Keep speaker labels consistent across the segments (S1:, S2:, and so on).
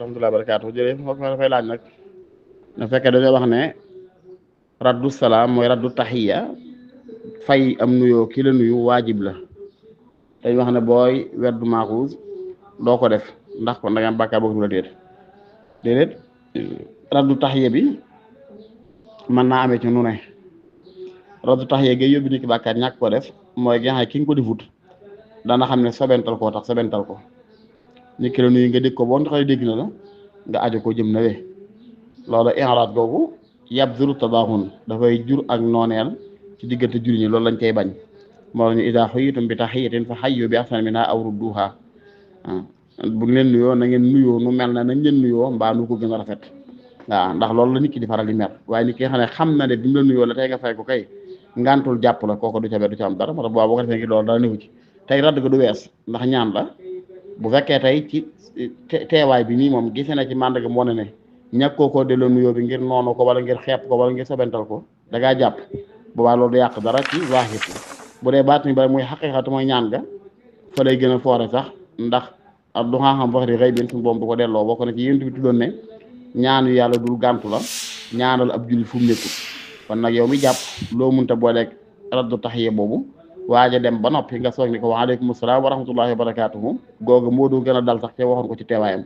S1: rahmatullahi wa barakaatu jërëjëf mbokk mi dafay laaj nag na fekkee dañoo wax ne raddu salaam mooy raddu taxiya fay am nuyoo ki la nuyu waajib la dañ wax ne booy weddu maaxuus doo ko def ndax kon da nga am bàkkaar boobu la déedéet raddu taxiya bi mën naa amee ci nu ne raddu taxiya gi yóbbu nit ki bàkkaar ñàkk ko def mooy gi nga xam ne ki nga ko defut dana xam ne sobental koo tax sobental ko nit ki la nuyu nga dégg ko boo xëy dégg na la nga aju ko jëm na we loolu inraad googu yab zuru tabaaxun dafay jur ak nooneel ci diggante jur ñi loolu lañ cay bañ moo la ñu idaa xuyitum bi taxiyatin fa xayyu bi ahsana minhaa aw rudduuhaa bu leen nuyoo na ngeen nuyoo nu mel na nañ leen nuyoo mbaa nu ko gën a rafet waaw ndax loolu la nit ki di faral di mer waaye nit ki nga xam ne ne bi mu la nuyoo la tey nga fay ko kay ngantul jàpp la kooku du ca du ca am dara moo tax boo ko defee ngi loolu dara newu ci tey radd ko du wees ndax ñaan la bu fekkee tey ci teewaay bi nii moom gisee na ci màndarga moo ne ñàkkoo koo delloo nuyoo bi ngir noonu ko wala ngir xeeb ko wala ngir sobental ko da ngaa jàpp boobaa loolu du yàq dara ci zaahir bu dee baat mi ba muy xaqiiqatu mooy ñaan ga fa lay gën a foore sax ndax ak du nga xam wax di xëy bin suñu boom du ko delloo bokk na ci yéen bi tuddoon ne ñaanu yàlla dul gàntu la ñaanal ab jullit fu mu nekkul kon nag yow mi jàpp loo munta booleeg raddu taxiya boobu waaja dem ba noppi nga soog ni ko waaleykum salaam wa rahmatullahi wa barakaatuhu googu moo du gën a dal sax te waxoon ko ci teewaayam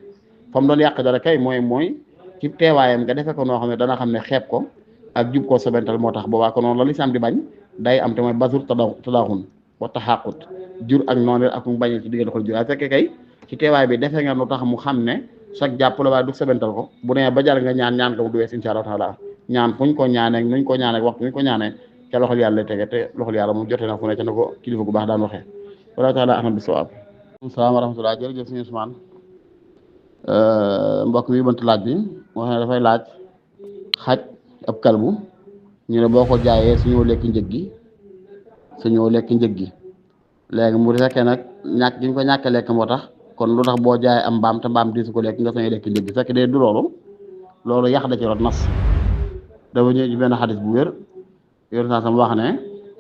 S1: fa mu doon yàq dara kay mooy ci teewaayam nga defee ko noo xam ne dana xam ne xeeb ko ak jub koo sobental moo tax boobaa ko noonu la lislaam di bañ day am te mooy basur tadaaxun wa taxaqut jur ak noonu ak mu bañee ci diggante xol jur waaye fekkee kay ci teewaay bi defee nga lu tax mu xam ne chaque jàpp la waaye du sobental ko bu nee ba jar nga ñaan ko mu du wees insha Allah taala ñaan fuñ ko ñaanee nuñ ko ñaanee waxtu nuñ ko ñaanee ca loxol yàlla lay tege te loxol yàlla moom jote na fu ne ca na ko kilifa gu baax daan waxee wala taala ahmad bi sawaab salaam wa rahmatullah jërëjëf suñu Usmaan mbokk mi bant laaj bi wax ne dafay laaj xaj ab kalbu ñu ne boo ko jaayee suñoo lekk njëg gi léegi mu fekkee nag ñàkk gi ñu ko ñàkk lekk moo tax kon lu tax boo jaayee am mbaam te mbaam di su ko lekk nga sañoo lekk njëg gi fekk dee du loolu yàq da ci rot nas dafa ñëw ci benn xadis bu wér yor saa sam wax ne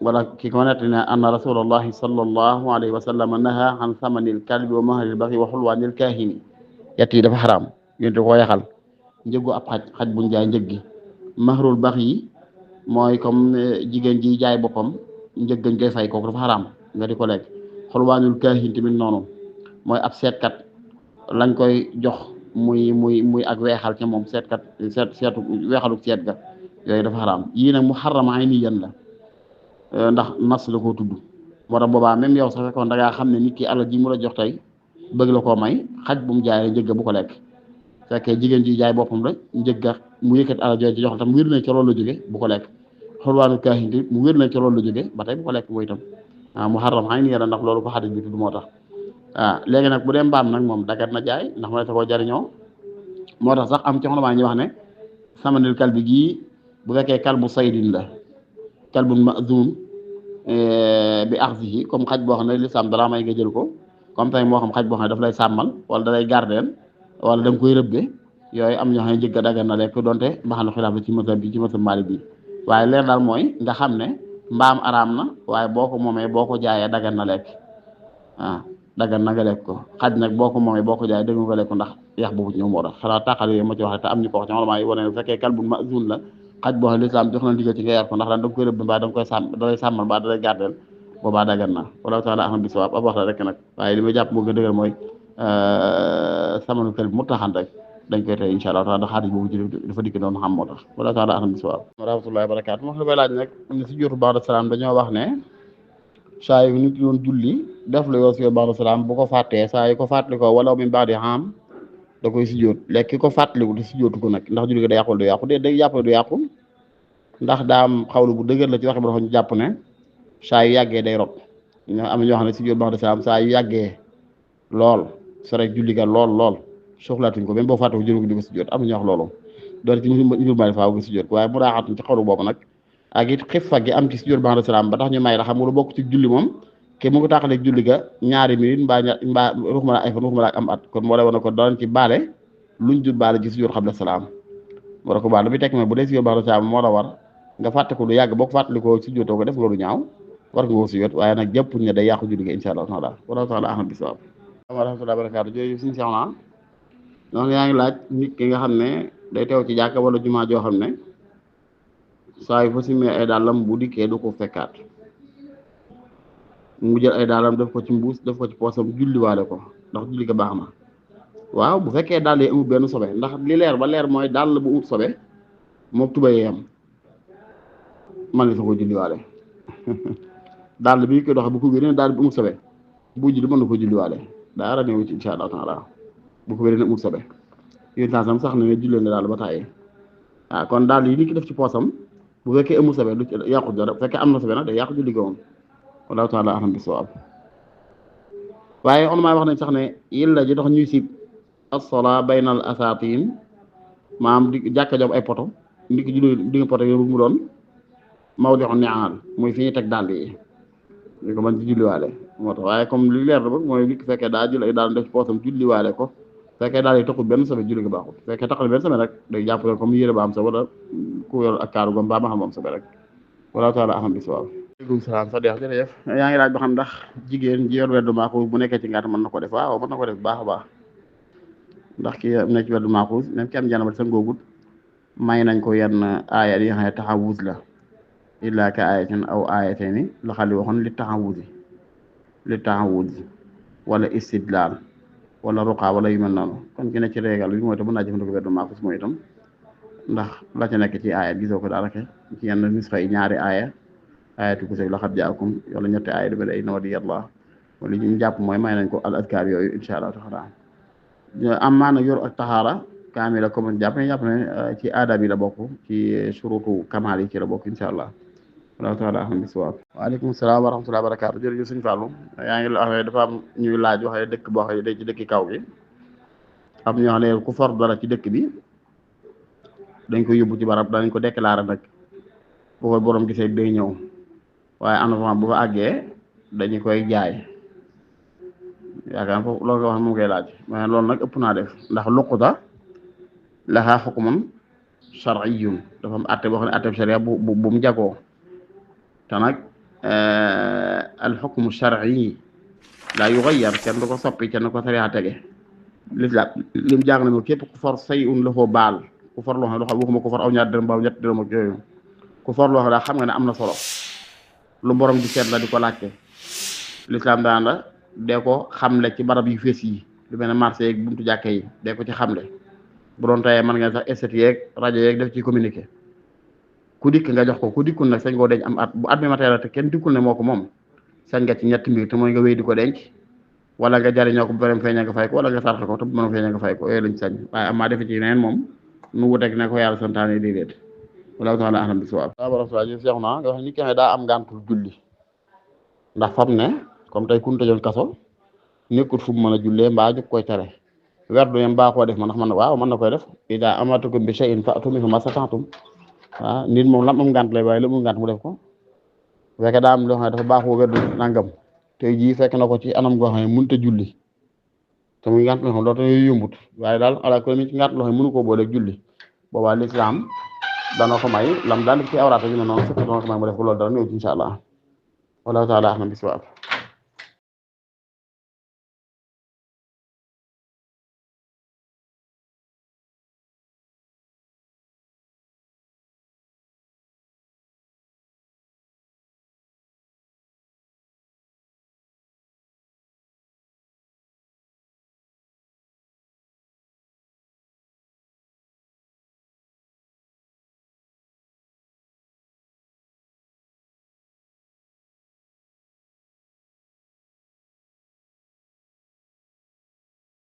S1: wala ki ko nett ne anna rasulallahi sallallahu alayhi wa sallam naha an samanil kalbi wa mahril baxi wa xulwaanil kaahini yett yi dafa xaraam yénte koo yaxal njëgu ab xaj buñ jaay njëg gi mahrul bax yi mooy comme jigéen ji jaay boppam njëg gañ koy fay kooku dafa xaraam nga di ko lekk xulwaanul kaahin tamit noonu mooy ab seetkat lañ koy jox muy ak weexal ca moom seetu weexalu seet ga yooyu dafa xaraam yii nag mu xaram ay ni yan la ndax nas la koo tudd moo tax boobaa même yow sax fekkoon da ngaa xam ne nit ki alal ji mu la jox tey bëgg la koo may xaj bu mu jaayee njëgga bu ko lekk fekkee jigéen ji jaay boppam la njëgga mu yëkkat alal jooju jox tam mu wér na ca loolu la jóge bu ko lekk xulwaanu kaahin mu wér na ca loolu la jóge ba tey bu ko lekk mooy itam waaw mu xaram ay ni yan la ndax loolu ko xadis bi tudd moo tax léegi nag bu dee mbaam nag moom dagat na jaay ndax mooy ta koo jariñoo moo tax sax am ci xolamaa ñi wax ne samanil kalbi gii bu fekkee kalbu saydin la kalbu mazum bi axzihi comme xaj boo xam ne lislaam dara may nga jël ko comme tey moo xam xaj boo xam ne daf lay sàmmal wala da lay gardeel wala da nga koy rëbbe yooyu am ñoo xam ne njëgga dagan na lekk donte mbaxal xilaaf la ci mazhab bi ci mazhab Maalik bi waaye leer daal mooy nga xam ne mbaam araam na waaye boo ko moomee boo ko jaayee dagan na lekk dagan na nga lekk ko xaj nag boo ko moomee boo ko jaayee dëgg nga lekk ko ndax yax boobu ci ñëw moo tax xanaa tàqal yooyu ma ci wax te am ñu ko wax ci xolamaa yi wane ne bu fekkee kalbu mazum la xaj boo xam ne lislaam jox na ndigal ci nga yar ko ndax daan da nga koy rëbb mbaa da nga koy sàmm da lay sàmmal mbaa da lay gardeel boobaa dagan na wala taala ahmad bi sawaab ab wax la rek nag waaye li may jàpp moo gën a dëgër mooy samanu kël bi mu taxan rek dañ koy tey insha allah taala ndax xaalis boobu ci dafa dikk doon xam moo tax wala taala ahmad bi sawaab wa rahmatullahi wa barakaatu wax la bay laaj nag ne si jotu ba'da salaam dañoo wax ne saa yu nit doon julli def la yoo si ba'da salaam bu ko fàttee saa yu ko fàttali ko wala min ba'di xam da koy sujjóot léegi ki ko fàttaliku te sujjóotu ko nag ndax julli ko day yàqul du yàqu de day jàpp du yàqu ndax daa am xawlu bu dëgër la ci waxe ba dafa ñu jàpp ne saa yu yàggee day rot ñoo am ñoo xam ne sujjóot ba'da salaam saa yu yàggee lool so rek julli ga lool soxlaatuñ ko même boo fàtte ko jëru ko di ko sujjóot am na ñoo wax loolu doon ci njur mali faaw nga sujjóot ko waaye mu raaxatuñ ci xawlu boobu nag ak it xifa gi am ci sujjóot ba'da salaam ba tax ñu may la xam nga lu bokk ci julli moom ke mu ko tàqaleeg julli ga ñaari minute mbaa ruxuma la ay fan ruxuma la am at kon moo lay wane ko doon ci baale luñ jut baale ci sujjóot xabla salaam moo la ko baal lu muy tekk mooy bu dee sujjóot ba'da salaam moo la war nga fàtte ko lu yàgg boo ko fàttalikoo sujjóotoo ko def loolu ñaaw war nga ko sujjóot waaye nag jàpp ne day yàqu julli ga insha Allah taala wala taala ahmad bi sawaab wa rahmatullahi wa barakaatu jërëjëf suñu soxna donc yaa ngi laaj nit ki nga xam ne day teew ci jàkka wala jumaa joo xam ne saa yu fa simee ay dàllam bu dikkee du ko fekkaat mu jël ay dàllam def ko ci mbuus def ko ci poosam julliwaale ko ndax julli ko baax na waaw bu fekkee dàll yi amul benn sobe ndax li leer ba leer mooy dàll bu ut sobe moom tubayee am man ni sa ko julliwaale dàll bi koy doxe bu ko wéree dàll bi amul sobe bu julli mën na ko julliwaale daa ranewu ci insha allah taala bu ko wéree ne amul sobe yéen temps sam sax ne ne jullee na daal ba tàyyee waaw kon daal yi nit ki def ci poosam bu fekkee amul sobe du ci yàqu dara bu fekkee am na sobe nag day yàqu julli ga woon wallahu taala alam bi sawaab waaye on maa wax nañ sax ne yilla ji tax ñuy sib as-salaa baynal asaatiin maam di jàkka jom ay poto ndik julli di nga poto yooyu mu doon mawdi'u ni'aal muy fi ñuy teg dàll yi ñu ko mën ci julliwaale moo tax waaye comme li leer na ba mooy nit ki fekkee daa jël ay daal def ci poosam julliwaale ko fekkee daal yi taxul benn sobe julli ga baaxul fekkee taxul benn sobe rek day jàppale comme yére ba am sobe wala ku yor ak kaaru gom ba ma xam am sobe rek wala taala aham bi sawaab aleykum salaam sa deex jërëjëf yaa ngi laaj ba xam ndax jigéen ji yor weddu maaxuus bu nekkee ci ngaata mën na ko def waaw mën na ko def baax a baax ndax ki nekk ci weddu maaxuus même ki am janaba sa ngoogut may nañ ko yenn aaya yi nga xam ne taxawus la illaa ka ayatin aw ayatayni la xali waxoon li taxawusi wala istidlaal wala ruqaa wala yu mel noonu kon ki ne ci régal bi mooy tam mën naa jëfandikoo weddu maaxuus mooy itam ndax la ca nekk ci aaya gisoo ko daanaka ci yenn nisxa yi ñaari aaya ayatu ko say laqad jaakum wala ñetti aaya du mel ay nawadi yàlla wala li ñu jàpp mooy may nañ ko al adkaar yooyu insha allah taala am maa nag yor ak taxaara kaamila comme jàpp ne ci aadab yi la bokk ci surutu kamaal yi ci la bokk insha allah wallahu taala ahlam bi sawaab waaleykum salaam wa rahmatullahi wa barakaatu jërëjëf sëñ Fallou yaa ngi wax dafa am ñuy laaj waxee dëkk boo xam ne day ci dëkki kaw gi am ñoo xam ne ku for dara ci dëkk bi dañ ko yóbbu ci barab dañ ko déclaré nag bu ko borom gisee day ñëw waaye am na bu fa àggee dañu koy jaay yaakaar foofu loolu nga wax moom koy laaj mais loolu nag ëpp naa def ndax luquta lahaa hukmun shar'iyyun dafa am atte boo xam ne atte sharia bu mu jagoo te nag al hukmu shar'i la yughayyar kenn du ko soppi kenn du ko sharia tege l'islam lim jàng na mo képp ku for say'un lahu baal ku for loo xam ne waxuma ku for aw ñaar dërëm ba ñett dërëm ak yooyu ku for loo xam ne xam nga ne am na solo lu borom di seet la di ko laajte l'islam daan la dee ko xamle ci barab yu fees yi lu mel ne marché yeeg buntu jàkke yi dee ko ci xamle bu doon tayee mën nga sax esthétique yeeg rajo yeeg def ci communiqué ku dikk nga jox ko ku dikkul nag sañ koo denc am at bu at mi matee te kenn dikkul ne moo ko moom sañ nga ci ñetti mbir te mooy nga wéy di ko denc wala nga jariñoo ko bu barem feeña nga fay ko wala nga sarxe ko te bu mën feeña nga fay ko yooyu lañ sañ waaye amaa defe ci neen moom nu wuteeg ne ko yàlla santaane déedéet wallahu taala ahlam bi sawaab barasla ji seex naa nga wax ni ki daa am ngàntul julli ndax fam ne comme tey kun tëjoon kaso nekkul fu mu mën a jullee mbaa ñu koy tere werdu yam baa koo def ma ndax man waaw mën na koy def ida amatukum bi shay'in fa'tu minhu mastata'tum waaw nit moom lam am ngànt lay waaye la mu ngànt mu def ko fekkee daa am loo xam ne dafa baaxoo werdu nangam tey jii fekk na ko ci anam goo xam ne mënut a julli te muy ngànt loo xam ne loolu yooyu yombut waaye daal ala ko mi ci ngànt loo xam ne mënu koo booleeg julli boobaa lislaam dana ko may lam daan def ci awraata yu ne noonu fekk dana ko may mu def ko loolu dara ñëw ci insha allah wallahu taala ahlam bis sawaab